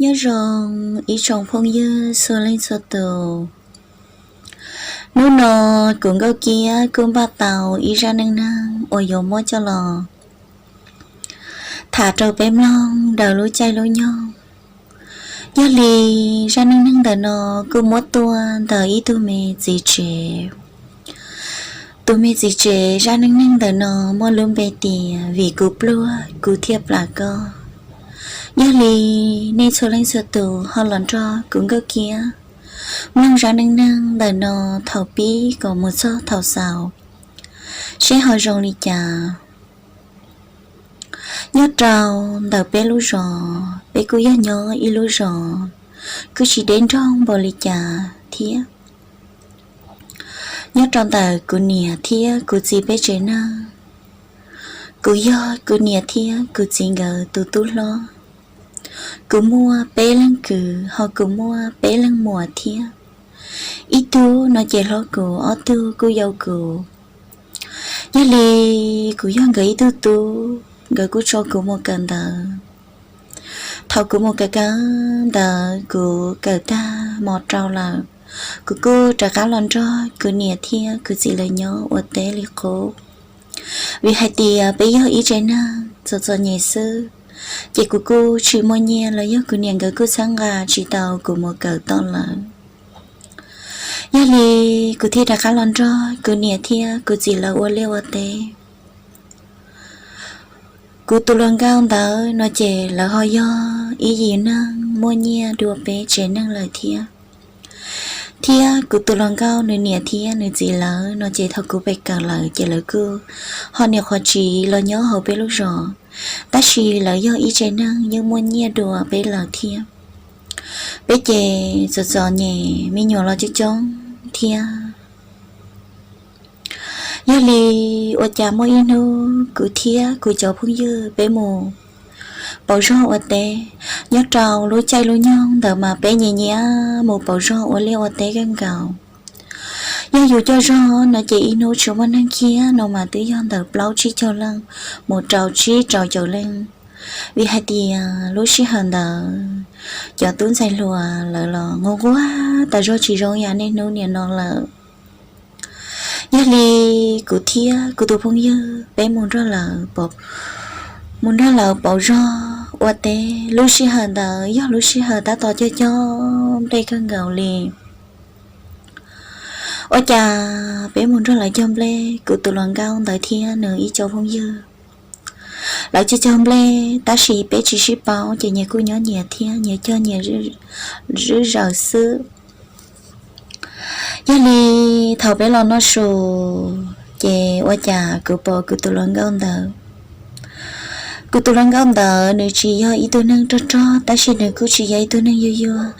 Nyob zoo ib tsoom phooj ywg txhua leej txhua tus. Hnub no kuv Nkauj Kiab kuj npaj tau ib zaj neej neeg uas yuav muab coj los tham rau peb mloog daws lub caij lub nyoog. Yog li zaj neej neeg ntawm no kuj muab tuaj ntawm ib tug me txiv tsev. Tus me txiv tsev zaj neej neeg ntawm no muaj lub npe tias Vim Kuv Pluag Kuv Thiaj Plam Koj. Yog li nej txhua leej txhua tus ho los nrog kuv Nkauj Kiab mloog zaj neej neeg ntawm no thaum pib kom mus txog thaum xaus, seb ho zoo li cas. Nyob rau ntawm peb lub zos, peb kuj yog nyob ib lub zos kuj tsis deb nroog npaum li cas thiab. Nyob rau ntawm kuv niam thiab kuv txiv peb tsev neeg, kuv yog kuv niam thiab kuv txiv nkawd tus tub hlob. Kuv muaj peb leeg kwv, ho kuv muaj peb leeg muam thiab. Ib tug no ces hlob kuv, ob tug kuj yau kuv. Yog li kuv yog nkawd ib tug tub, nkawd kuj tso kuv mus kawm ntawv. Thaum kuv mus kawm kawm ntawv, kuv kawm tag mos rau lawm, kuv kuj rov qab los nrog kuv niam thiab kuv txiv lawv nyob ua teb li qub. Vim hais tias peb yog ib tsev neeg txom txom nyem xwb, ces kuv kuj tsis muaj nyiaj los yog kuv niam nkawd kuj txhawb nqa tsis tau kuv mus kawm tod lawm. Yog li kuv thiaj rov qab los nrog kuv niam thiab kuv txiv lawv ua liaj ua teb. Kuv tus hluas nkauj ntawd no ces lawv ho yog ib yim neeg muaj nyiaj dua peb tsev neeg lawm thiab. Thiab kuv tus hluas nkauj nws niam thiab nws txiv lawv no ces thaum kuv pes kawm lawm ces lawv kuj ho nyuam qhuav tsiv los nyob hauv peb lub zos, tab sis lawv yog ib tsev neeg yeej muaj nyiaj dua peb lawm thiab. Peb ces txom txom nyem, me nyuam los coob coob thiab. Yog li ua cas muaj ib hnub kuv thiab kuv cov phooj ywg peb mus pauv zog ua teb. Nyob rau lub caij lub nyoog ntawd mas peb nyiam nyiam mus pauv zog ua liaj ua teb kawg nkaus. Yog yus coj zog no ces ib hnub tsis muaj neeg kiag no mas twb yog ntawm plaub tsib caug leej mus rau tsib rau caum leej. Vim hais tias lub sij hawm ntawd cov tub ntxhais hluas lawv los nquag nquag tas zog tsis zoo yam niaj hnub nim no lawm. Yog li kuv thiab kuv tus phooj ywg peb mus nrog lawv, mus nrog lawv pauv zog ua teb. Lub sij hawm ntawd yog lub sij hawm tab tom cog cog nplej kawg nkaus li. Ua cas peb mus nrog lawv cog nplej, kuv tus hluas nkauj ntawd thiab nws ib co phooj ywg, lawv cog cog nplej tab sis peb tsis sib paub ces nyias kuj nyob nyias thiab nyias cog nyias zwb zaws xwb. Yog li thaum peb los noj su ces ua cas kuv pom kuv tus hluas nkauj ntawd. Kuv tus hluas nkauj ntawd nws tsis yog ib tug neeg rog rog tab sis nws kuj tsis yog ib tug neeg yuag yuag.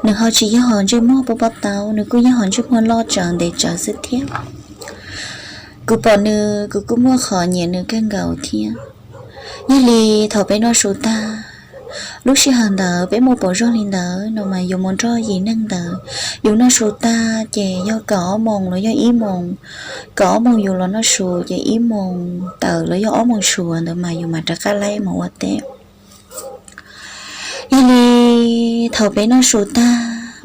Nws ho tsis yog hom ntsej muag pob pob taub, nws kuj yog hom ntsej muag loj tsawv ntev tsawv xwb thiab. Kuv pom nws kuv kuj muaj qhov nyiam nws kawg nkaus thiab. Yog li thaum peb noj su tag, lub sij hawm ntawd peb muaj pauv zog li ntawd no mas yus mus nrog yim neeg ntawd, yus noj su tag ces yog kaum ob moos los yog ib moos, kaum ob moos yus los noj su ces ib moos tawm los yog ob moos suav ntawd mas yus mam rov qab laib mus ua teb. Yog li thaum peb noj su tag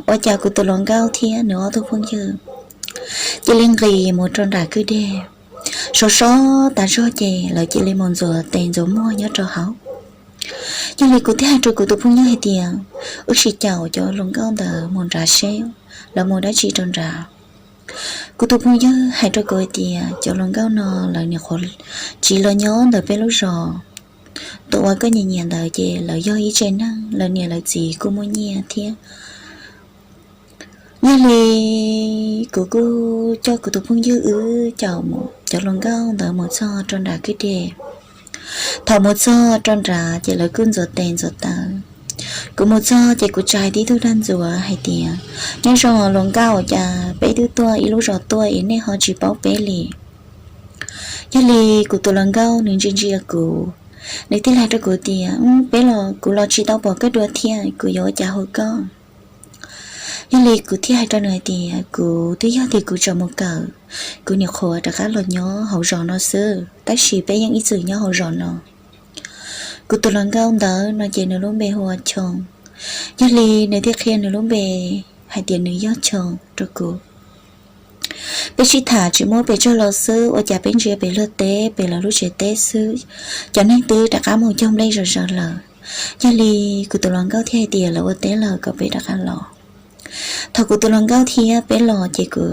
ua cas kuv tus hluas nkauj thiab nws ob tug phooj ywg cia li nqis mus rau nram kwj deg. Sov sov tas zog ces lawv cia li mus ntxuav tes ntxuav muag nyob rau hauv. Yog li kuv thiaj hais rau kuv tus phooj ywg hais tias, wb sim caum cov hluas nkauj ntawd mus nrad seb lawv mus dab tsi rau nrad. Kuv tus phooj ywg hais rau kuv hais tias cov hluas nkauj no lawv nyuam qhuav tsiv los nyob ntawm peb lub zos. Tus uas koj nyiam nyiam ntawd ces lawv yog ib tsev neeg, lawv niam lawv txiv kuj muaj nyiaj thiab. Yog li kuv kuj coj kuv tus phooj ywg wb caum cov hluas nkauj ntawd mus txog rau nram kwj deg. Thaum mus txog rau nrad ces lawv kuj ntxuav tes ntxuav taw. Kuv mus txog ces kuv tsa tib tug dag ntxuav hais tias, nyob zoo hluas nkauj, cas peb twb tuaj ib lub zos tuaj es nej ho tsis paub peb li? Yog li kuv tus hluas nkauj nws ntsia ntsia kuv, nws thiaj li hais rau kuv tias, peb los kuv los tsis tau pom koj dua thiab, kuv yuav ua cas hu koj? Yog li kuv thiaj hais rau nws hais tias, kuv twb yog tias kuv tseem mus kawm, kuv nyuam qhuav rov qab los nyob hauv zos no xwb, tab sis peb yeej ib txwm nyob hauv zos no. Kuv tus hluas nkauj ntawd no ces nws lub npe hu ua Choo. Yog li nws thiaj qhia nws lub npe hais tias nws yog Choo rau kuv. Peb sib tham tsis muaj pes tsawg los xwb, ua cas peb ntsia pem luag teb, pem lawv lub tsev teb xwb, cov neeg twb rov qab mus cog nplej zom zaws lawm. Yog li kuv tus hluas nkauj thiaj hais tias lawv ua teb lawm kom peb rov qab los. Thaum kuv tus hluas nkauj thiab peb los ces kuv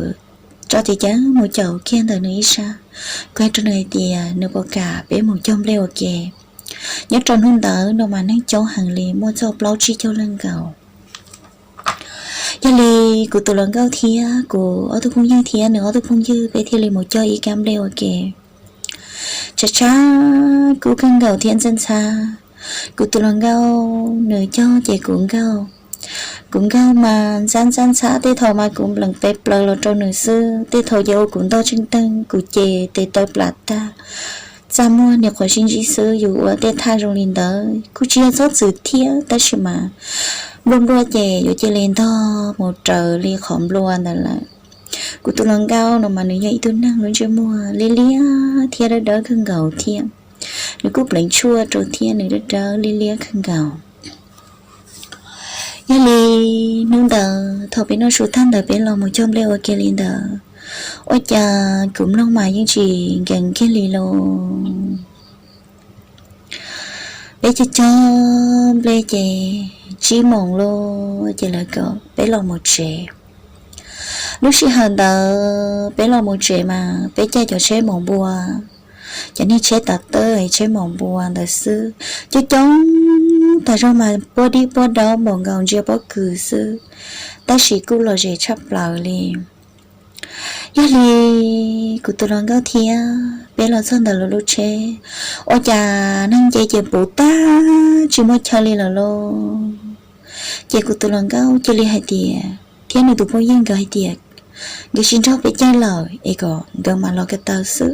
tso cev cav mus caum kiag ntawm nws ib sab. Kuv hais rau nws hais tias nws puas kam peb mus cog nplej ua ke. Nyob rau hnub ntawd no mas neeg coob heev li, muaj txog plaub tsib caug leej nkaus. Yog li kuv tus hluas nkauj thiab kuv ob tug phooj ywg thiab nws ob tug phooj ywg peb thiaj li mus cog ib kab nplej ua ke. Tshav tshav kub kawg nkaus thiab ntxhab ntxhab. Kuv tus hluas nkauj nws cog ces kuv nkaug. Kuv nkaug mas ntxhab ntxhab ntxhab, tej thaum mas kuv npleem pes plaws los rau nws xwb, tej thaum ces ua kuv ntog tseej teeg, kuv ces tes taw plam tag, txaj muag niag qhuav sib ntsib xwb. Yus ua tej thaj zoo li ntawd kuj tsis yog txhob txwm thiab, tab sis mas nplua nplua ces yuav cia li ntog mus raws li qhov nplua ntawd lawm. Kuv tus hluas nkauj no mas nws yog ib tug neeg lub ntsej muag liab liab thiab dawb dawb kawg nkaus thiab. Nws kuj pleev tshuaj rau thiab, nws dawb dawb liab liab kawg nkaus. Yog li hnub ntawd thaum peb noj su tag ntawd peb los mus cog nplej ua ke li ntawd, ua cas kuv mloog mas yeej tsis nkees kiag li los. Peb cog cog nplej ces tsib moos lawm ces lawv kom peb los mus tsev. Lub sij hawm ntawd peb los mus tsev mas peb caij cov tsheb maum npua, cov niag tsheb tav tawb, tsheb maum npua ntawd xwb. Coob coob tag zog mas puab dib puab daub npaum nkaus ntsia pob kws xwb, tab sis kuj lom zem tshaj plaws li. Yog li kuv tus hluas nkauj thiab peb los txog ntawm lawv lub tsheb, ua cas neeg nce ces puv tag tsis muaj chaw li lawm lauj. Ces kuv tus hluas nkauj cia li hais tias, thiab nws tus phooj ywg nkawd hais tias nkawd tsis nrog peb caij lawm es kom nkawd mam los ko taw xwb.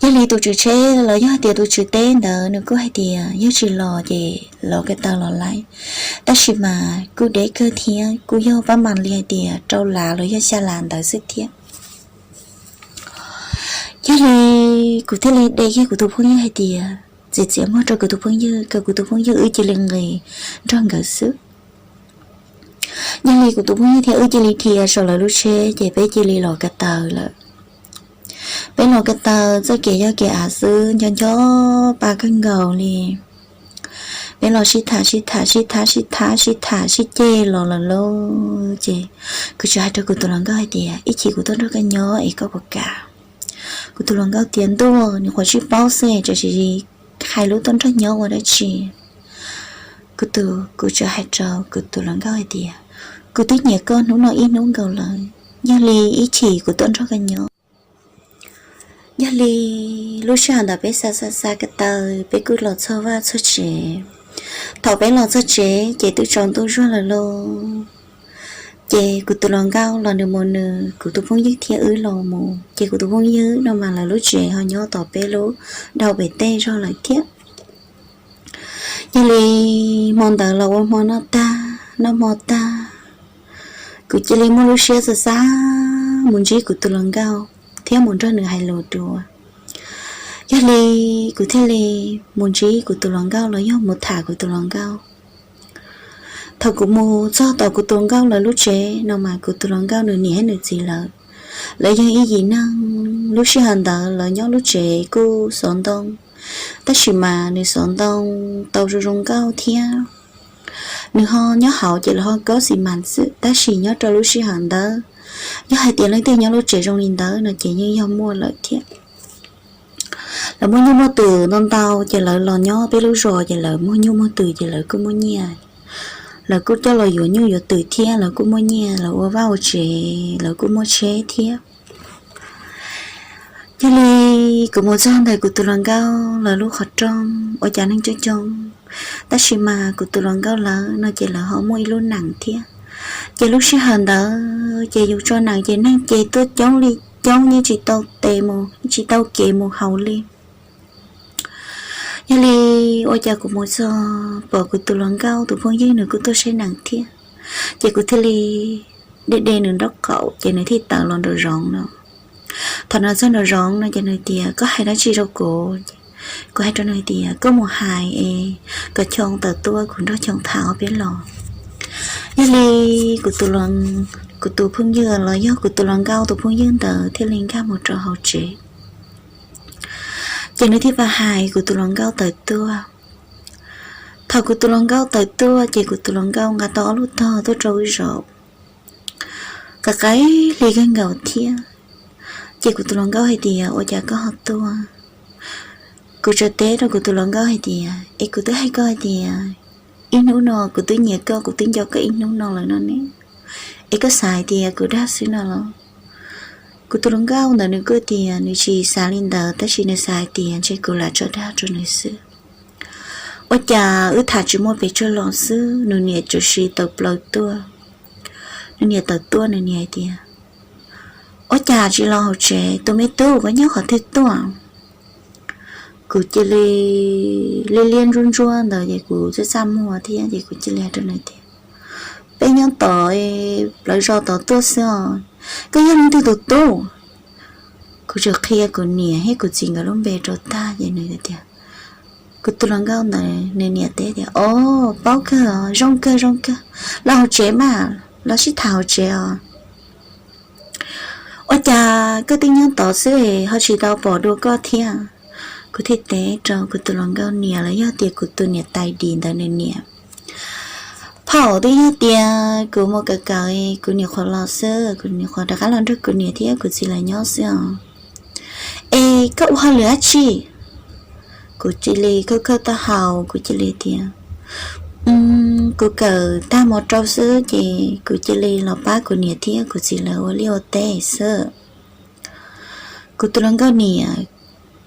Yog li tus tswv tsheb los yog hais tias tus tswv teb ntawd nws kuj hais tias yog tsis los ces los ko taw los lawm, tab sis mas kuj deb kawg thiab kuj yog pab mam li hais tias rau las los yog xya las ntawd xwb thiab. Yog li kuv thiaj li de kiag kuv tus phooj ywg hais tias, txiav txiav muag rau kuv tus phooj ywg kom kuv tus phooj ywg wb cia li nqis nrog nkawd xwb. Yog li kuv tus phooj ywg thiab wb cia li dhia saum lawv lub tsheb ces peb cia li los ko taw lawm. Peb los ko taw txoj kev yog kev av xwb, ncho ncho pa kawg nkaus li. Peb los sib tham sib tham sib tham sib tham sib tham sib ceg los lawm lauj, ces kuv txawm hais rau kuv tus hluas nkauj hais tias, ib chim kuv tuaj nrog koj nyob es koj puas kam? Kuv tus hluas nkauj tias, ntuj, nws qhuav sib paub xwb, tsis hais lub tuaj nrog nyob ua dab tsi. Kuv tus, kuv txawm hais rau kuv tus hluas nkauj hais tias, kuv twb nyiam koj hnub no ib hnub nkaus lawm, yog li ib chim kuv tuaj nrog koj nyob. Yog li lub sij hawm ntawd peb xa xa xa ko taw, peb kuj los txog vaj txog tsev. Thaum peb los txog tsev ces twb tsaus ntuj zuag lawm lauj. Ces kuv tus hluas nkauj los nws mus nws, kuv tus phooj ywg thiab wb los mus, ces kuv tus phooj ywg no mas lawv lub tsev ho nyob tom peb lub dhau pem tej zog lawm thiab. Yog li hmo ntawd los ua hmo noj tag, noj hmo tag, kuv cia li muaj lub siab xav xav mus ntsib kuv tus hluas nkauj thiab mus nrog nws hais lus dua. Yog li kuv thiaj li mus ntsib kuv tus hluas nkauj los yog mus tham kuv tus hluas nkauj. Thaum kuv mus txog tom kuv tus hluas nkauj lawv lub tsev no mas kuv tus hluas nkauj nws niam thiab nws txiv lawv, lawv yog ib yim neeg. Lub sij hawm ntawd lawv nyob lub tsev kuj xov ntoo, tab sis mas nws xov ntoo tau zoo zoo nkauj thiab. Nws ho nyob hauv ces lawv ho kaub xis mas xwb, tab sis nyob rau lub sij hawm ntawd, yog hais tias leej twg nyob lub tsev zoo li ntawd no ces yeej yog muaj lawm thiab. Lawv muaj nyuj muaj twm ntau ntau ces lawv los nyob peb lub zos ces lawv muaj nyuj muaj twm ces lawv kuj muaj nyiaj. Lawv kuj coj los yuav nyuj yuav twm thiab lawv kuj muaj nyiaj, lawv ua vaj ua tsev lawv kuj muaj tsheb thiab. Yog li kuv mus txog ntawm kuv tus hluas nkauj lawv lub qhov rooj ua cas neeg coob coob, tab sis mas kuv tus hluas nkauj lawv no ces lawv ho muaj ib lub nees thiab. Ces lub sij hawm ntawd ces yus tso nees ces neeg ces tuaj coob li coob, yeej tsis tau tes mus, yeej tsis tau kev mus haus li. Yog li ua cas kuv mus txog pom kuv tus hluas nkauj tus phooj ywg nws kuj tuaj saib nees thiab, ces kuv thiaj li de de nws nraub qaum ces nws thiaj tawm los nraum zoov no. Thaum nws txog nraum zoov no ces nws tias, koj hais dab tsi rau kuv? Kuv hais rau nws tias koj mus hais es kom Choo tawm tuaj, kuv nrog Choo tham ob peb los. Yog li kuv tus, kuv tus phooj ywg los yog kuv tus hluas nkauj tus phooj ywg ntawd thiaj li nkag mus rau hauv tsev. Ces nws thiaj pab hais kuv tus hluas nkauj tawm tuaj. Thaum kuv tus hluas nkauj tawm tuaj ces kuv tus hluas nkauj nqa tau ob lub tog tuaj rau wb zaum, qab qab hli kawg nkaus thiab. Ces kuv tus hluas nkauj hais tias ua cas koj ho tuaj? Kuv txawm teb rau kuv tus hluas nkauj hais tias es kuv twb hais koj hais tias ib hnub no kuv twb nyiam koj, kuv twb nco koj ib hnub no lawm no ne, es koj xav hais tias kuv dag xwb no los? Kuv tus hluas nkauj ntawd nws kuj tias nws tsis xav li ntawd, tab sis nws xav hais tias ntshe kuv lam tso dag rau nws xwb. Ua cas wb tham tsis muaj pes tsawg los xwb nws niam txawm sim tawm plaws tuaj. Nws niam tawm tuaj nws niam hais tias ua cas tsis los hauv tsev, tus me tub koj nyob qhov twg tuaj? Kuv cia li liab liab ntsuab ntsuab ntawd ces kuv txaj txaj muag thiab ces kuv cia li hais rau nws tias peb nyob tom plawv zos tod tuaj xwb os. Koj yog leej twg tus tub? Kuv txawm qhia kuv niam thiab kuv txiv nkawd lub npe rau tag ces nws tias, kuv tus hluas nkauj ntawd nws niam teb tias o, paub kawg, zoo kawg zoo kawg, los hauv tsev mas, los sib tham hauv tsev os. Ua cas koj twb nyob tod xwb ho tsis tau pom dua koj thiab? Kuv thiaj teb rau kuv tus hluas nkauj niam los yog tias kuv tus niam tais dim ntawd nws niam, phauj, twb yog tias kuv mus kawm kawm kuv niam qhuav los xwb, kuv niam qhuav rov qab los nrog kuv niam thiab kuv txiv lawv nyob xwb os. Es koj ua hauj lwm dab tsi? Kuv cia li khawb khawb taub hau kuv cia li tias kuv kawm tag mos rau xwb ces kuv cia li los pab kuv niam thiab kuv txiv lawv ua liaj ua teb xwb. Kuv tus hluas nkauj niam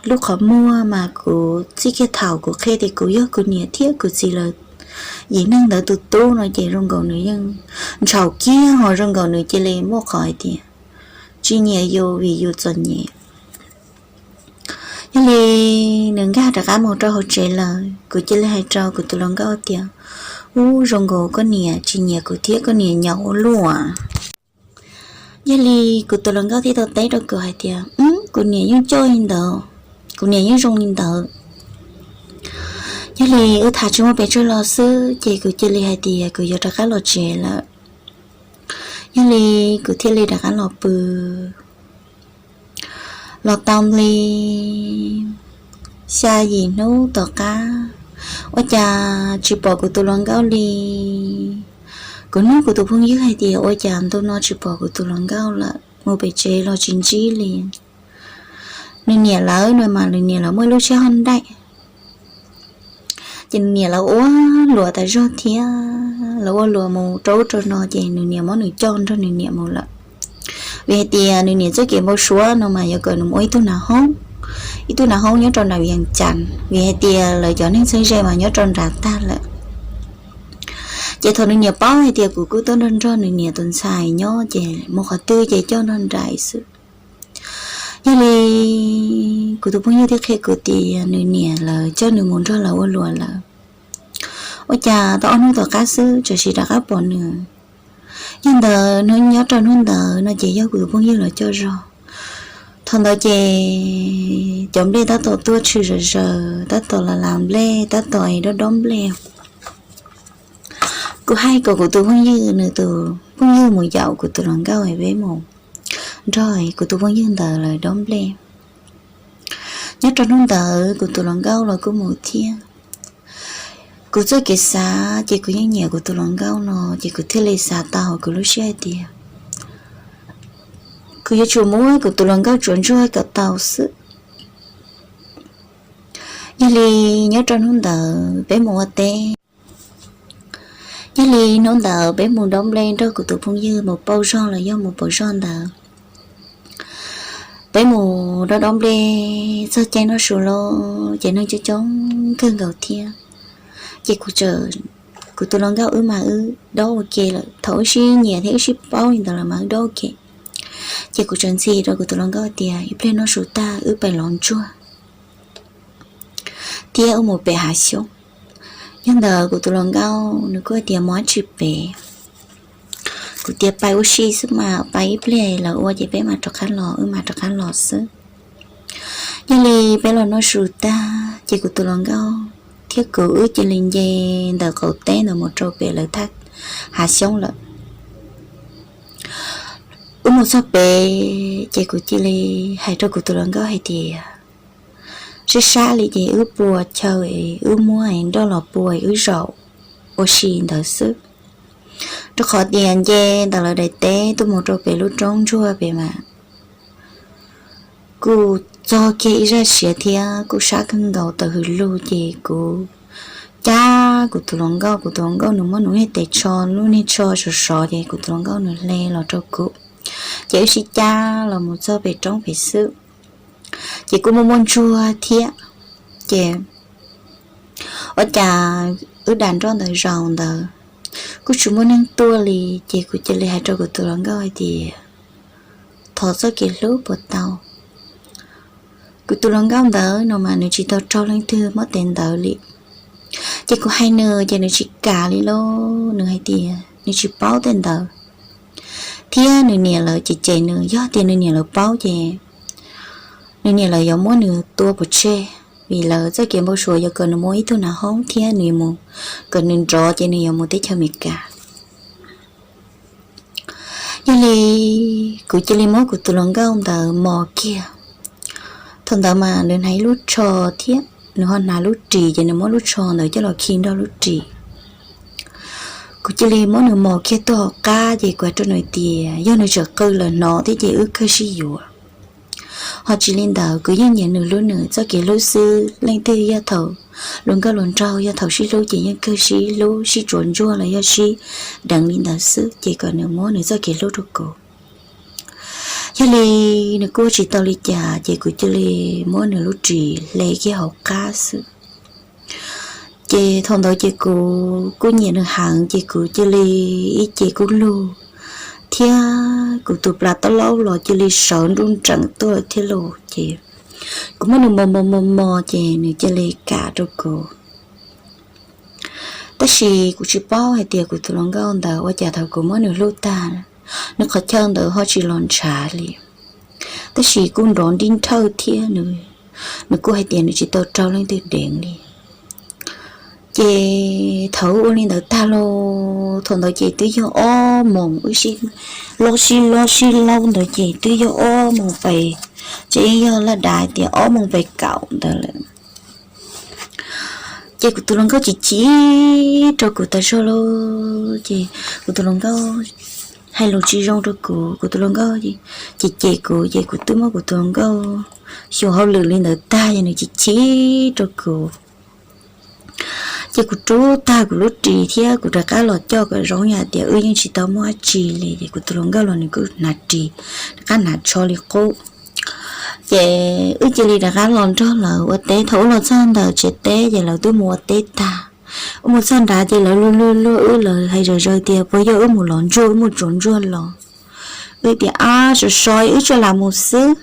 lub qhov muag mas kuv txij kiag thaum kuv qhia tias kuv yog kuv niam thiab kuv txiv lawv yim neeg ntawd tus tub no ces zoo nkaus nws yeej ntshai kiag ho zoo nkaus nws cia li muaj qhov hais tias tsis nyiam yus vim yus txom nyem. Yog li nws nkag rov qab mus rau hauv tsev lawm, kuv cia li hais rau kuv tus hluas nkauj tias ub, zoo nkaus koj niam tsis nyiam kuv thiab koj niam nyaum ua luaj. Yog li kuv tus hluas nkauj thiaj tau teb rau kuv hais tias kuv niam yeej coj li ntawd, kuv niam yeej zoo li ntawd. Yog li wb tham tsis muaj pes tsawg los xwb ces kuv cia li hais tias kuv yuav rov qab los tsev lawm. Yog li kuv thiaj li rov qab los pw. Los tau li xya yim hnub tom qab, ua cas tsis pom kuv tus hluas nkauj li. Kuv nug kuv tus phooj ywg hais tias ua cas ntu no tsis pom kuv tus hluas nkauj lawm, mus pem tsev los tsis ntsib li. Nws niam lawv no mas nws niam lawv muaj ib lub tsheb hauj nraim, ces nws niam lawv ua luam tas zog thiab, lawv ua luam mus rau ub rau no ces nws niam muab nws coj nrog nws niam mus lawm. Vim hais tias nws niam txoj kev npau suav no mas yuav kom nws mus ua ib tug nav hoob, ib tug nav hoob nyob rau nram Vias Cas, vim hais tias lawv cov neeg txheeb ze mas nyob rau nrad tag lawm. Ces thaum nws niam paub hais tias kuv kuj tuaj nrog nrog nws niam tus ntxhais nyob ces mus qhov twg ces coj nrog nraim xwb. Yog li kuv tus phooj ywg thiaj qhia kuv tias nws niam lawv coj nws mus nrog lawv ua luam lawm. Ua cas tau ob hnub tom qab xwb txawm sim rov qab pom nws. Yog ntawd hnub nyob rau hnub ntawd no ces yog kuv tus phooj ywg los coj zog. Thaum ntawd ces cov nplej tab tom tuaj tshwm zom zaws, tab tom las las nplej, tab tom dob dob nplej. Kuv hais kom kuv tus phooj ywg, nws tus phooj ywg mus yaum kuv tus hluas nkauj peb mus nrog kuv tus phooj ywg ntawd lawv dob nplej. Nyob rau hnub ntawd kuv tus hluas nkauj los kuj mus thiab. Kuv txoj kev xav ces kuv yeej nyiam kuv tus hluas nkauj no ces kuv thiaj li xav tau hauv kuv lub siab hais tias kuv yuav tsum muab kuv tus hluas nkauj tsuav ntsuag kom tau xwb. Yog li nyob rau hnub ntawd peb mus ua teb. Yog li hnub ntawd peb mus dob nplej nrog kuv tus phooj ywg mus pauj zog los yog mus pauv zog ntawd. Peb mus dob dob nplej txog caij noj su los ces neeg coob coob kawg nkaus thiab. Ces kuv, kuv tus hluas nkauj wb mas wb dob ua ke lawm, thaum wb sib nyiam thiab wb sib paub li ntawd lawm mas wb dob ua ke. Ces kuv txawm ntxhi rau kuv tus hluas nkauj tias ib pliag noj su tag wb pais lov ntsuag thiab wb mus pem hav xyoob. Yog ntawd kuv tus hluas nkauj nws kuj tias mus dab tsi pem. Kuv tias pais ua si xwb mas, pais ib pliag lawv ua ces peb mam rov qab los, wb mam rov qab los xwb. Yog li peb los noj su tag ces kuv tus hluas nkauj thiab kuv wb cia li nce ntawm qaum teb ntawd mus rau pem lawv thaj hav xyoob lawm. Wb mus txog pem ces kuv cia li hais rau kuv tus hluas nkauj hais tias, sab sab li ces wb pua chaw, wb muab nroj los pua wb zaum ua si ntawd xwb, rau qhov tias nce ntawm lawv daim teb tuaj mus rau pem lub roob ntsuag pem mas kuj txog kiag ib zaj siav thiab kuj sab kawg nkaus tawm hws lug ces kuv cab kuv tus hluas nkauj, kuv tus hluas nkauj nws muab nws niag tes tsho, lub niag tsho sov sov ces kuv tus hluas nkauj nws hle los rau kuv, ces wb sib cab los mus txog pem roob pem xwb. Ces kuj muaj muaj ntsuag thiab, ces ua cas wb da nroj ntawd zaum ntawd kuj tsis muaj neeg tuaj li, ces kuv cia li hais rau kuv tus hluas nkauj hais tias, thov txoj kev hlub puas tau? Kuv tus hluas nkauj ntawd no mas nws tsis tau raug leej twg muab tes ntawd li. Ces kuv hais nws ces nws tsis kam li lauj, nws hais tias nws tsis paub tej ntawd, thiab nws niam lawv cem cem nws, yog tias nws niam lawv paub ces nws niam lawv yuav muab nws tua pov tseg, vim lawv txoj kev npau suav yuav kom nws mus ib tug nav hoob thiab nws mus, kom nws nrov ces nws yuav mus teb chaws Amelikas. Yog li kuv cia li muab kuv tus hluas nkauj ntawd mos kiag. Thaum ntawd mas nws hnav ib lub tsho thiab nws ho hnav lub ris, ces nws muab lub tsho ntawd coj los khi nrog lub ris. Kuv cia li muab nws mos kiag tuaj hauv qab ces kuv hais rau nws tias yog nws tseem qw lawm hnov thiab ces wb kawg sib yuav. Ho tsis li ntawd kuv yeej nyiam nws hlub nws txoj kev hlub xwb, leej twg yog thaum luag nkauj luag nraug yog thaum sib hlub ces yeej kawg sib hlub sib tsuas ntsuag los yog sib deev li ntawd xwb, ces kom nws muab nws txoj kev hlub rau kuv. Yog li nws kuj ua tsis tau li cas ces kuv cia li muab nws lub ris hle kiag hauv qab xwb. Ces thaum ntawd ces kuv kuj nyiam nws heev ces kuv cia li ib ce kuj lug, thiab kuv tus plas taub laub los cia li sawv nruj nreem tuaj thiab lauj. Ces kuv muab nws mos mos mos mos ces nws cia li kam rau kuv. Tab sis kuv tsis paub hais tias kuv tus hluas nkauj ntawd ua cas thaum kuv muab nws hlub tag, nws qhov chaw ntawd ho tsis los ntshav li. Tab sis kuj nrov nrib nrhawj thiab nws, nws kuj hais tias nws tsis tau raug leej twg deev li. Ces thaum ua li ntawd tag los thaum ntawd ces twb yog ob moos, wb sib lob sib lob sib laub ntawd ces twb yog ob moos pes, ces yog laj dav tias ob moos pes kaum ntawd lawm. Ces kuv tus hluas nkauj chim chim rau kuv tas zog lauj. Ces kuv tus hluas nkauj hais lus tsis zoo rau kuv, kuv tus hluas nkauj cem cem kuv, ces kuv twb muab kuv tus hluas nkauj xyuas hauj lwm li ntawd tag ces nws chim chim rau kuv. Ces kuv rub tag kuv lub ris thiab kuv rov qab los coj kom zoo yam tias wb yeej tsis tau muaj dab tsi li, ces kuv tus hluas nkauj los nws kuj hnav ris, rov qab hnav tsho li qub. Ces wb cia li rov qab los nrog lawv ua teb. Thaum wb los txog ntawm tsev teb ces lawv twb mus ua teb tag. Wb mus txog nrad ces lawv luag luag luag wb, lawv hais zom zaws tias puas yog wb mus lov ntsuag, wb mus tsuav ntsuag los. Wb tias ab, sov sov wb tsuas lam mus xwb,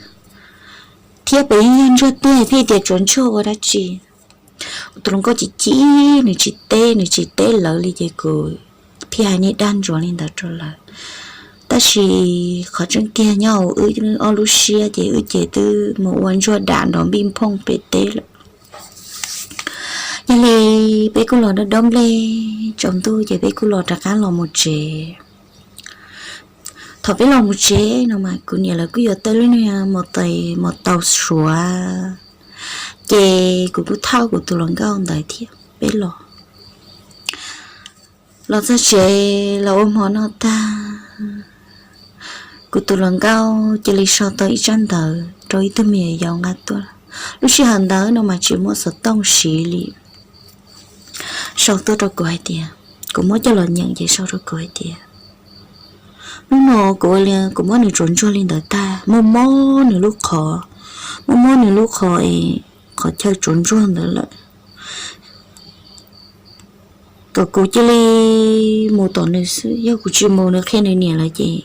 thiab pem yeej yog ntsuag tiag, thiaj tias tsuav ntsuag ua dab tsi. Kuv tus hluas nkauj chim chim, nws tsis teb, nws tsis teb lawv li ces kuv thiaj hais niag dag ntsuav li ntawd rau lawv. Tab sis qhov tseeb tiag nyob hauv wb ob lub siab ces wb ces twb mus ua ntsuag dam nrov npij nphooj pem teb lawm. Yog li peb kuj los dob dob nplej tsaus ntuj ces peb kuj los rov qab los mus tsev. Thaum peb los mus tsev no mas kuv niam lawv kuj yuav tau lub niag mos tais, mos taus suav, ces kuv kuj thauj kuv tus hluas nkauj ntawd thiab peb los. Los txog tsev los ua hmo noj tag, kuv tus hluas nkauj cia li sau tau ib tsab ntawv rau ib tug me nyuam yaus nqa tuaj. Lub sij hawm ntawd no mas tsis muaj xov tooj siv li. Sau tuaj rau kuv hais tias, kuv muab coj los nyeem ces sau rau kuv hais tias, hnub no kuv ua li kuv muab nws tsuav ntsuag li ntawd tag, muab mob nws lub qhov, muab mob nws lub qhov es qhov chaw tsuav ntsuag ntawd lawm, kom kuv cia li mus tom nws xwb, yog kuv tsis mus nws qhia nws niam lawm ces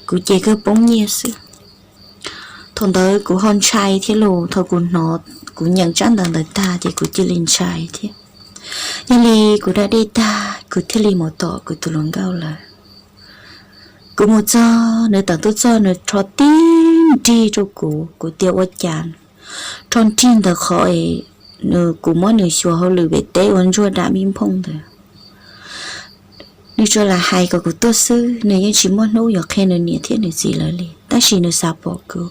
kuv ces kawg poob nyiaj xwb. Thaum ntawd kuv ho ntshai thiab los thaum kuv hnov, kuv nyeem tsab ntawv ntawd tag ces kuv cia li ntshai thiab. Yog li kuv da dej tag kuv thiaj li mus tom kuv tus hluas nkauj lawm. Kuv mus txog nws tawm tuaj txog nws rho tib nrig rau kuv, kuv tias ua cas rho nrig ntawm qhov nws, kuv muab nws xyuas hauj lwm pem teb ua ntsuag dam mi nphooj ntawd. Nws tsuas lam hais kom kuv tuaj xwb, nws yeej tsis muaj hnub yuav qhia nws niam thiab nws txiv lawv li, tab sis nws xav pom kuv.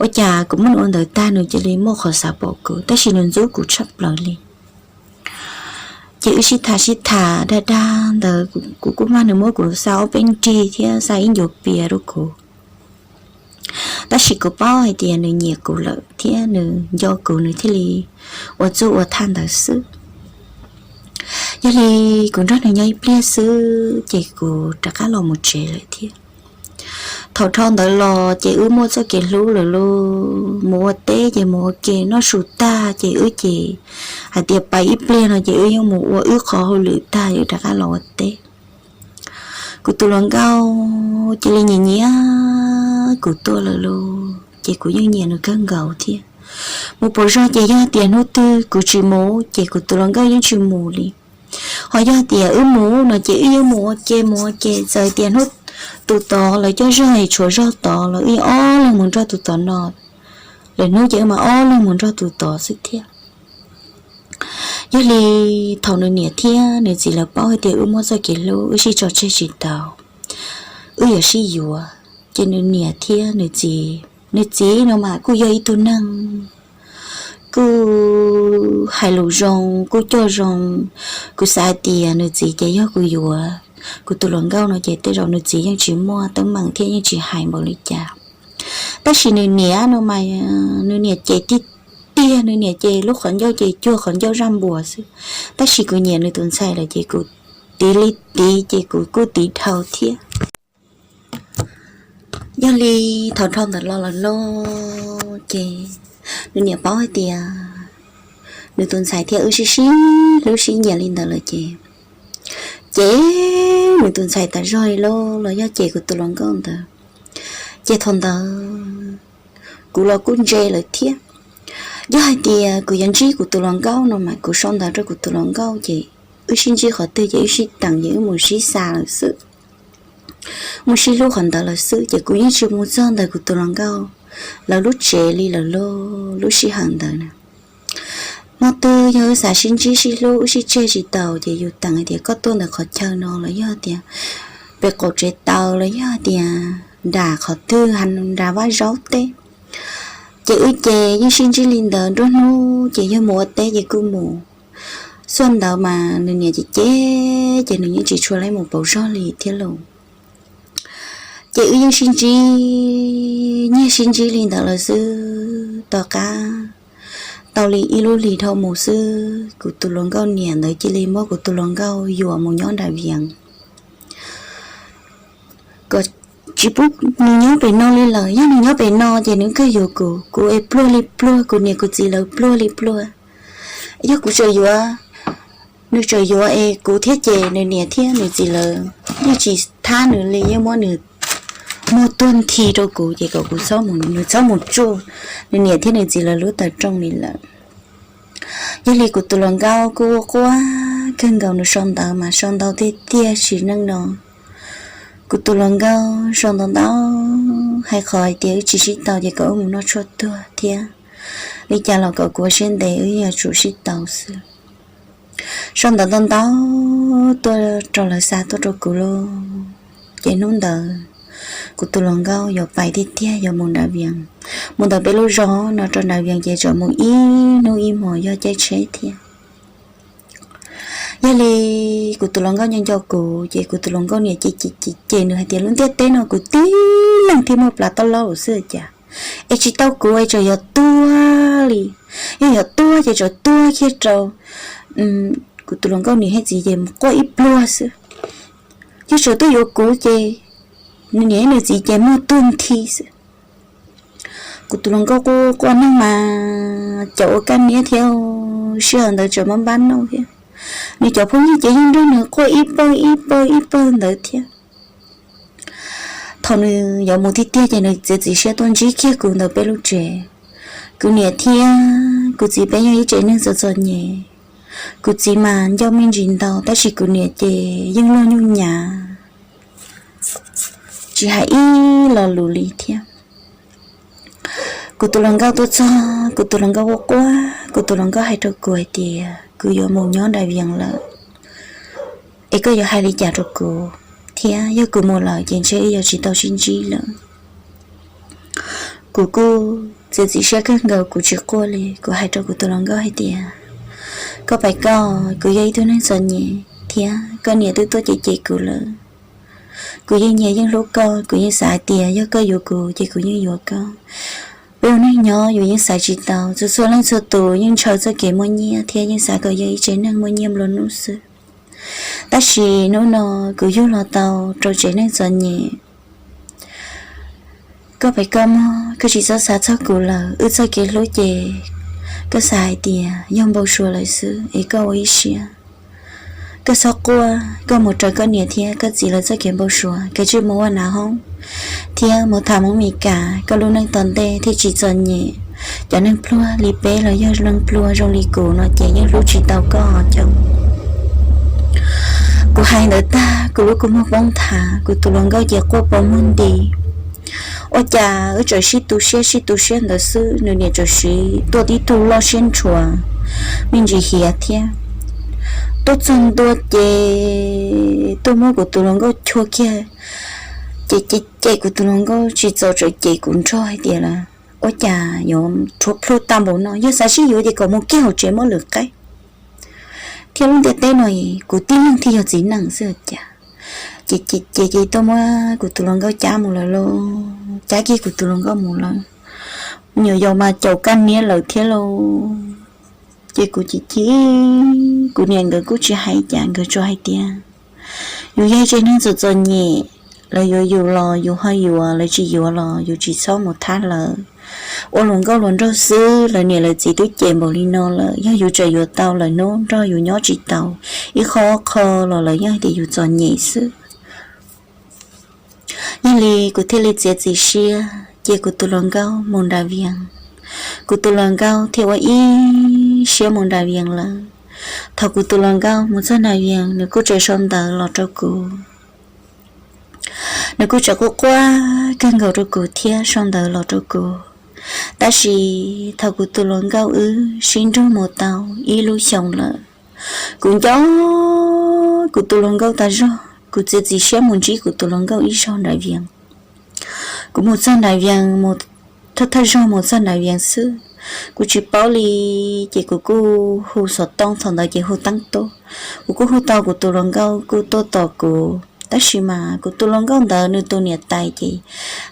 Ua cas kuv muab nws ua ntawd tag nws cia li muaj qhov xav pom kuv, tab sis nws ntxub kuv tshaj plaws li. Ces wb sib tham sib tham dag dag ntawd, kuv kuj mag nws muab kuv xa ob peb nrig thiab xa ib ncuav pias rau kuv. Tab sis kuv paub hais tias nws nyiam kuv lawm thiab nws nco kuv nws thiaj li ua txuj ua thaj ntawd xwb. Yog li kuv nrog nws nyob ib pliag xwb ces kuv rov qab los mus tsev lawm thiab. Thaum dhau ntawd los ces wb muaj txoj kev hlub lawm lauj, mus ua teb ces mus ua ke noj su tag ces wb ces hais tias pais ib pliag no ces wb yeej mus ua wb qhov hauj lwm tag wb rov qab los ua teb. Kuv tus hluas nkauj cia li nyiam nyiam kuv tuaj lawm lauj, ces kuv yeej nyiam nws kawg nkaus thiab. Mus pauv zog ces yog tias hnub twg kuv tsis mus ces kuv tus hluas nkauj yeej tsis mus li. Ho yog tias wb mus no ces wb yeej mus ua ke mus ua ke, txawm tias hnub tus tod lawv coj zog es tshuav zog tod los wb ob leeg mus nrog tus tod no, lwm hnub ces wb mam ob leeg mus nrog tus tod xwb thiab. Yog li thaum nws niam thiab nws txiv lawv paub hais tias wb muaj txoj kev hlub wb sib tso tseg tsis tau, wb yuav sib yuav, ces nws niam thiab nws txiv, nws txiv no mas kuj yog ib tug neeg kuj hais lus zoo kuj coj zoo. Kuv xav hais tias nws txiv ces yog kuv yuav kuv tus hluas nkauj no ces tej zaum nws txiv yeej tsis muaj teeb meem thiab yeej tsis hais npaum li cas. Tab sis nws niam no mas nws niam ces tiag tiag, nws niam ces lub qhov ncauj ces cuag qhov ncauj zaj npuas xwb. Tab sis kuv nyiam nws tus ntxhais lawm ces kuv tiv li tiv ces kuv kuj tiv dhau thiab. Yog li thaum dhau ntawd los lawm lauj ces nws niam paub hais tias nws tus ntxhais thiab wb sib sib hlub sib nyiam li ntawd lawm ces, ces nws tus ntxhais tas zog li lauj, los yog ces kuv tus hluas nkauj ntawd. Ces thaum ntawd kuv los kuj ntse lawm thiab. Yog hais tias kuv yuav ntsib kuv tus hluas nkauj no mas kuv sau ntawv rau kuv tus hluas nkauj ces wb sib ntsib qhov twg ces wb sib teem ces wb mus sib xa lawm xwb, mus sib hlub qhov ntawd lawm xwb, ces kuv yeej tsis mus txog ntawm kuv tus hluas nkauj lawv lub tsev li lawm lauj. Lub sij hawm ntawd na, hmo twg yog wb xav sib ntsib sib hlub wb sib tseg tsis taus ces yus teem hais tias koj tuaj ntawm qhov chaw no los yog tias pem qaum tsev taws los yog tias nram qhov twg nram vaj zaub teb, ces wb ces yeej sib ntsib li ntawd. Nruab hnub ces yog mus ua teb ces kuj mus. Xuaj ntawd mas nws niam ces cem ces nws yeej tsis tshua lam mus pauv zog li thiab lauj. Ces wb yeej sib ntsib, nyiag sib ntsib li ntawd lawm xwb. Tom qab tau li ib lub hlis dhau mus xwb, kuv tus hluas nkauj niam ntawd cia li muab kuv tus hluas nkauj yuam mus nyob nram Vias kom tsis pub nws nyob pem no li lawm. Yog nws nyob pem no ces nws kawg yuav kuv, kuv es pluag li pluag, kuv niam kuv txiv lawv pluag li pluag. Yog kuv tseem yuav, nws tseem yuav es kuv thiab ces nws niam thiab nws txiv lawv yeej tsis thab nws li, yeej muab nws muag tuag nthi rau kuv ces kom kuv txhob mus, nws txhob mus tsuj nws niam thiab nws txiv lawv lub taw rooj li lawm. Yog li kuv tus hluas nkauj kuj quaj kawg nkaus, nws sau ntawv mas sau ntau tiag tiag sim neej no. Kuv tus hluas nkauj sau ntau ntau hais qhov hais tias wb tsis sib tau ces kom wb mus noj tshuaj tuag thiab li cas los kom kuv ua siab ntev, wb yuav tsum sib tau xwb. Sau ntawv ntau ntau tuaj rau lawv xa tuaj rau kuv lauj. Ces hnub ntawd kuv tus hluas nkauj yuav pais tiag tiag yuav mus nram Vias, mus ntawm peb lub zos no rau nram Vias ces tsam mus ib hnub ib hmos yog caij tsheb thiab. Yog li kuv tus hluas nkauj nco nco kuv ces kuv tus hluas nkauj niam ces ces ces nws hais tias lub ntiaj teb no kuv tib leeg thiaj muaj plav taub laub xwb cas, es tsis tau kuv es tsam yog tuag li. Yog yog tuag ces tsam tuag kiag rau, kuv tus hluas nkauj niam thiab txiv ces mus quaj ib pluag xwb. Yog tsam tuaj yuav kuv ces nws niam nws txiv ces muag tuag nthi xwb. Kuv tus hluas nkauj quaj quaj neeg mas cov ua kaj niab thiab, sij hawm ntawd tsam mab npab nauj thiab, nws cov phooj ywg ces yeej nrog nws quaj ib pawg ib pawg ib pawg ntawd thiab. Thaum nws yuav mus tiag tiag ces nws txiav txim siab tuaj ntsib kiag kuv ntawm peb lub tsev. Kuv niam thiab kuv txiv peb yog ib tsev neeg txom txom nyem. Kuv txiv mas ncauj me ntsis ntau tab sis kuv niam ces yeej luag nyuj nyav, tsis hais ib lo lus li thiab. Kuv tus hluas nkauj tuaj txog, kuv tus hluas nkauj quaj quaj, kuv tus hluas nkauj hais rau kuv hais tias kuv yuav mus nyob nram Vias lawm, es koj yuav hais li cas rau kuv, thiab yog kuv mus lawm ces ntshe wb yuav tsis tau sib ntsib lawm. Kuv kuj txiav txim siab kawg nkaus, kuv tsis quaj li. Kuv hais rau kuv tus hluas nkauj hais tias, koj pais koj, kuv yog ib tug neeg txom nyem thiab koj niam twb tuaj cem cem kuv lawm. Kuv yeej nyiam yeej hlub koj, kuv yeej xav hais tias yog koj yuav kuv ces kuv yeej yuav koj. Peb ua neej nyob yus yeej xaiv tsis tau, txhua txhua leej txhua tus yeej ntshaw txoj kev muaj nyiaj thiab yeej xav kom yog ib tsev neeg muaj nyiaj nplua nuj xwb. Tab sis hnub no kuv yug los tau rau tsev neeg txom nyem. Koj pem koj mog, koj tsis txhob xav txog kuv lawm. Wb txoj kev hlub ces koj xav hais tias yog npau suav lawm xwb es koj ua ib siab. Koj txhob quaj, koj mus raws koj niam thiab koj txiv lawv txoj kev npau suav, koj cia li mus ua nav hoob thiab mus tham hmoob Mes Kas, koj lub neej tom ntej thiaj tsis txom nyem. Cov neeg pluag li peb los yog neeg pluag zoo li kuv no ces yeej hlub tsis tau koj os. Kuv hais ntawd tag kuv lub kua muag poob nthav, kuv tus hluas nkauj ces quaj poob muag nti. Ua cas wb tseem sib tu siab sib tu siab ntawd xwb, nws niam tseem siv tuaj tib tug loj siab ntshua, me ntsis hiav thiab, tuaj txog ntua ces tuaj muab kuv tus hluas nkauj chua kiag, ces ces kuv tus hluas nkauj tsis txaus tseem cem kuv nrog hais tias, ua cas yuav rhuav plhu tag npaum no, yog xav sib yuav ces kom mus kiag hauv tsev muab lwm qaib. Thiab lub ntiaj teb no kuv tib leeg thiaj yog txiv neej xwb cas. Ces ces ces tuaj muab kuv tus hluas nkauj cab mus lawm lauj, cab kiag kuv tus hluas nkauj mus lawm. Nyuam yaus mas caum kaj niab lawm thiab lauj. Ces kuv chim chim, kuv niam nkawd kuj tsis hais cas, nkawd tsuas hais tias yus yog ib tsev neeg txom txom nyem, lawv yuav yus los yus ho yuav, lawv tsis yuav los yus tsis txhob mus thab lawv. Ua hluas nkauj hluas nraug xwb, lawv niam lawv txiv twb cem npaum li no lawm, yog yus tseem yuav tau lawm hnub nrog yus nyob tsis tau, ib qho qho los lawv yeej hais tias yus txom nyem xwb. Yog li kuv thiaj li txiav txim siab cia kuv tus hluas nkauj mus nram Vias. Kuv tus hluas nkauj thiaj ua ib siab mus nram Vias lawm. Thaum kuv tus hluas nkauj mus txog nram Vias, nws kuj tseem sau ntawv los rau kuv. Nws kuj tseem quaj quaj kawg nkaus rau kuv thiab sau ntawv los rau kuv. Tab sis thaum kuv tus hluas nkauj wb sib nrug mus tau ib lub xyoos lawm, kuv nco kuv tus hluas nkauj tas zog, kuv txiav txim siab mus ntsib kuv tus hluas nkauj ib zaug nram Vias. Kuv mus txog nram Vias, mus thawj thawj zaug mus txog nram Vias xwb, kuv tsis paub li, ces kuv kuj hu xov tooj, thaum ntawd ces hu teeb tuaj. Kuv kuj hu tau kuv tus hluas nkauj kuj tuaj tos kuv, tab sis mas kuv tus hluas nkauj ntawd nws tus niam tais ces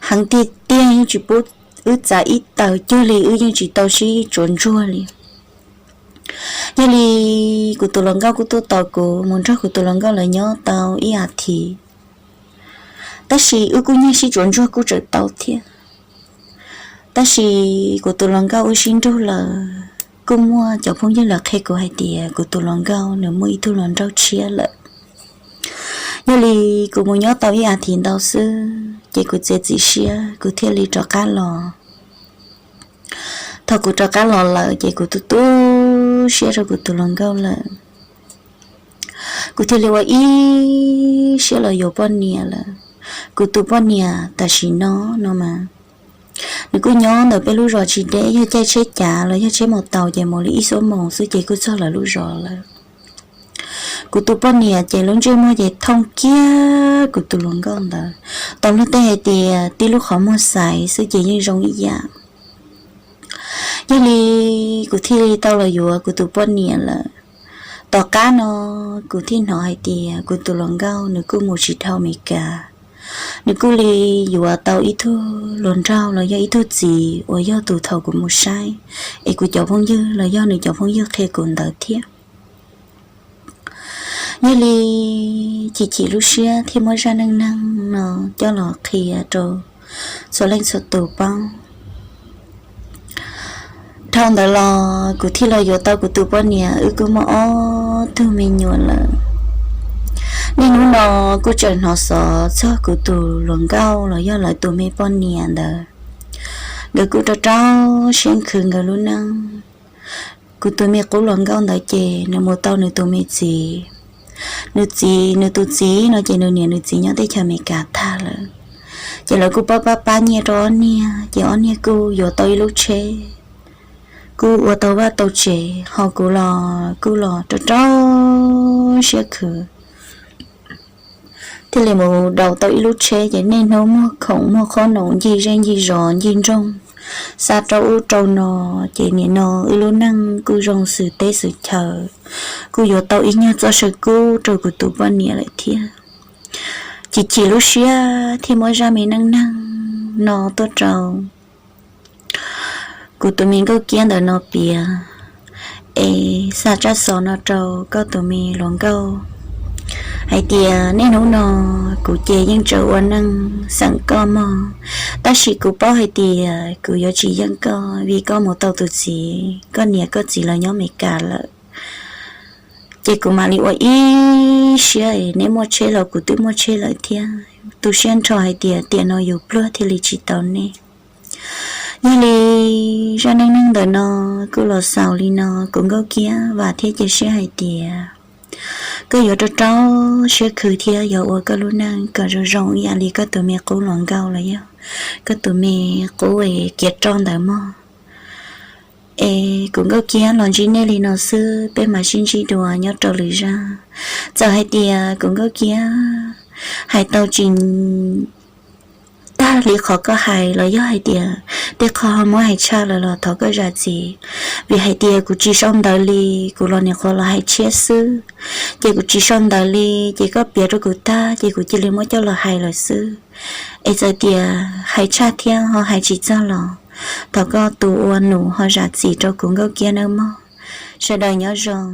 heev tiag tiag, yeej tsis pub wb txav ib taws cuag li, wb yeej tsis tau sib tsuav ntsuag li. Yog li kuv tus hluas nkauj kuj tuaj tos kuv, mus nrog kuv tus hluas nkauj lawv nyob tau ib as thiv. Tab sis wb kuj nyiag sib tsuav ntsuag kuj tseem tau thiab. Tab sis kuv tus hluas nkauj wb sib nrug lawm, kuj muaj cov phooj ywg lawv qhia kuv hais tias kuv tus hluas nkauj nws muaj ib tug hluas nraug tshiab lawm. Yog li kuv mus nyob tau ib as thiv ntau xwb ces kuv txiav txim siab kuv thiaj li rov qab los. Thaum kuv rov qab los lawm ces kuv tu tu siab rau kuv tus hluas nkauj lawm. Kuv thiaj li ua ib siab los yuav poj niam lawm. Kuv tus poj niam tam sim no no mas nws kuj nyob ntawm peb lub zos tsis deb, yog caij tsheb cav los yog tsheb mus tau ces mus li ib xuab moos xwb ces kuj txog lawv lub zos lawm. Kuv tus poj niam ces lub ntsej muag ces thooj kiag kuv tus hluas nkauj ntawd, tau luag tej hais tias tib lub qhov muag xaiv xwb ces yeej zoo ib yam. Yog li kuv thiaj li tau los yuav kuv tus poj niam lawm. Tom qab no kuv thiaj hnov hais tias kuv tus hluas nkauj nws kuj mus tsis dhau Amelikas. Nws kuj li yuav tau ib tug hluas nraug los yog ib tug txiv uas yog tus thaum kuv mus saib es kuv cov phooj ywg los yog nws cov phooj ywg qhia kuv ntawd thiab. Yog li chim chim lub siab thiaj muab zaj neej neeg no coj los qhia rau txhua leej txhua tus paub. Dhau ntawd los kuv thiaj los yuav tau kuv tus poj niam, wb kuj muaj ob tug me nyuam lawm. Niaj hnub no kuj tseem hnov xov txog kuv tus hluas nkauj los yog lawv tus me poj niam ntawd. Nkawd kuj rau rau siab khwv nkawd lub neej. Kuv tus me qub hluas nkauj ntawd ces nws mus tau nws tus me txiv. Nws txiv, nws tus txiv no ces nws niam nws txiv nyob teb chaws Amelikas tag lawm. Ces lawv kuj pab pab pab nyiaj rau ob niag, ces ob niag kuj yuav tau ib lub tsheb, kuj ua tau vaj tau tsev, ho kuv los kuj los rau rau siab khwv thiaj li mus daus tau ib lub tsheb. Ces niaj hnub muag khoom muag qhob noom ncig zej ncig zos ncig nroog, xa rau ub rau no, ces nim no wb lub neej kuj zoo xws teb xws chaw, kuj yuav tau ib nyuag txoj saw kub rau kuv tus poj niam lawm thiab. Ces chim lub siab thiaj muab zaj me neej neeg no tuaj rau kuv tus me Nkauj Kiab ntawm no piav, es xa tsab xov no rau koj tus me hluas nkauj hais tias niaj hnub no kuv ces yeej tseem ua neej xeem koj mog, tab sis kuv paub hais tias kuv yuav tsis yeej koj vim koj mus tau tus txiv, koj niam koj txiv lawv nyob Amelikas lawm. Ces kuv mam li ua ib siab, neb muaj tsheb los kuv twb muaj tsheb lawm thiab, tu siab nrho hais tias tiam no yus pluag thiaj li tsis tau nej. Yog li zaj neej neeg ntawm no kuj los xaus li no, kuv Nkauj Kiab vam thiab cia siab hais tias koj yuav rau rau siab khwv thiab yuav ua koj lub neej kom zoo zoo ib yam li koj tus me qub hluas nkauj los yog koj tus me qub kiav roj ntawd mog. Es kuv Nkauj Kiab los ntsib nej li no xwb, peb mam sib ntsib dua nyob rau lwm zaj. Txawm hais tias kuv Nkauj Kiab hais tau tsis tag li qhov koj hais los yog hais tias tej qho ho muab hais tshaj lawm los thov koj zam txim, vim hais tias kuv tsis sau ntawv li, kuv los nyuam qhuav los hais tshiab xwb. Ces kuv tsis sau ntawv li, ces koj piav rau kuv tag ces kuv cia li muab coj los hais lawm xwb. Es txawm tias hais tshaj thiab ho hais tsis txog los thov koj tus ua nus ho zam txim rau kuv Nkauj Kiab nawb mog. Sawv daws nyob zoo.